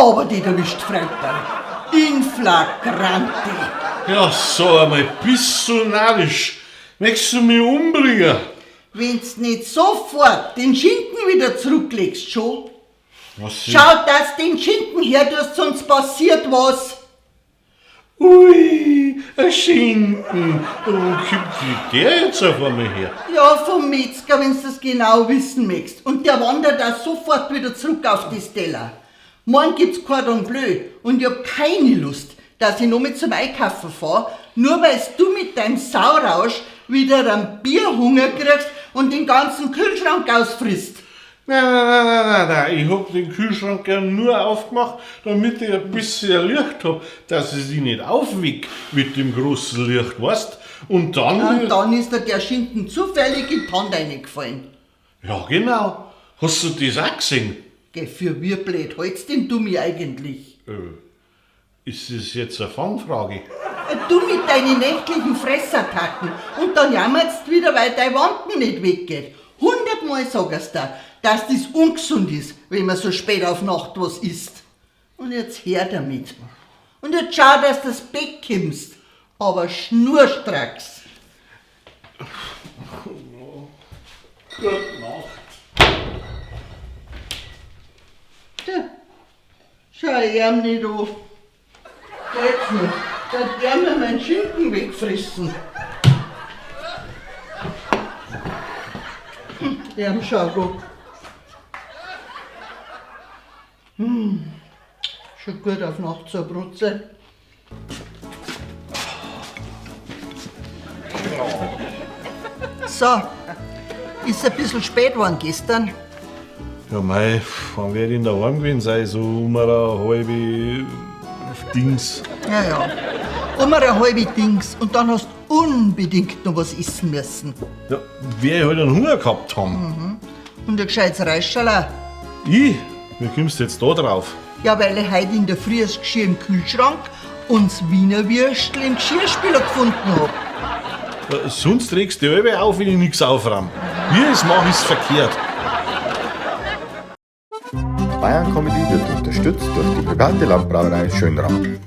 Aber die erwischt Freital. In flagranti. Ja, sag einmal, bist du narrisch? Möchtest du mich umbringen? Wenn's nicht sofort den Schinken wieder zurücklegst, schon. Was Schau, dass den Schinken her tust, sonst passiert was. Ui, ein Schinken. Wo kommt denn der jetzt auf einmal her? Ja, vom Metzger, wenn's das genau wissen möchtest. Und der wandert auch sofort wieder zurück auf die Stella. Morgen gibt's Cordon Bleu und ich hab keine Lust, dass ich noch mit zum Einkaufen fahr, nur weil's du mit deinem Saurausch wieder einen Bierhunger kriegst und den ganzen Kühlschrank ausfrisst. Nein, nein, nein, nein, nein, nein. Ich hab den Kühlschrank ja nur aufgemacht, damit ich ein bisschen Licht hab, dass ich sie nicht aufwick mit dem großen Licht, weißt? Und dann. Und dann ist dir der Schinken zufällig in die Hand reingefallen. Ja, genau. Hast du das auch gesehen? Geh, für wie blöd hältst denn du mich eigentlich? Ist das jetzt eine Fangfrage? Du mit deinen nächtlichen Fressattacken und dann jammerst wieder, weil dein Wampen nicht weggeht. 100-mal sag ich's dir, dass das ungesund ist, wenn man so spät auf Nacht was isst. Und jetzt her damit. Und jetzt schau, dass du das Bett kommst. Aber schnurstracks. Gute Nacht. Tja, schau ich ihm nicht an. Geht's nicht. Der hat der mir meinen Schinken wegfressen. Der schau gut. Schon gut auf Nacht zur Brutze. So, ist ein bisschen spät geworden gestern. Ja, mei, wann werd ich denn daheim gewesen sein? So um eine halbe Dings. Ja, ja. Um eine halbe Dings. Und dann hast du unbedingt noch was essen müssen. Ja, wer ich halt einen Hunger gehabt haben. Und ein gescheites Reischerl auch. Ich? Wie kommst du jetzt da drauf? Ja, weil ich heute in der Früh das Geschirr im Kühlschrank und das Wiener Würstel im Geschirrspüler gefunden hab. Ja, sonst regst du dich alle auf, wenn ich nix aufräum. Wie ich es mach, ist verkehrt. Bayern Comedy wird unterstützt durch die private Landbrauerei Schönram.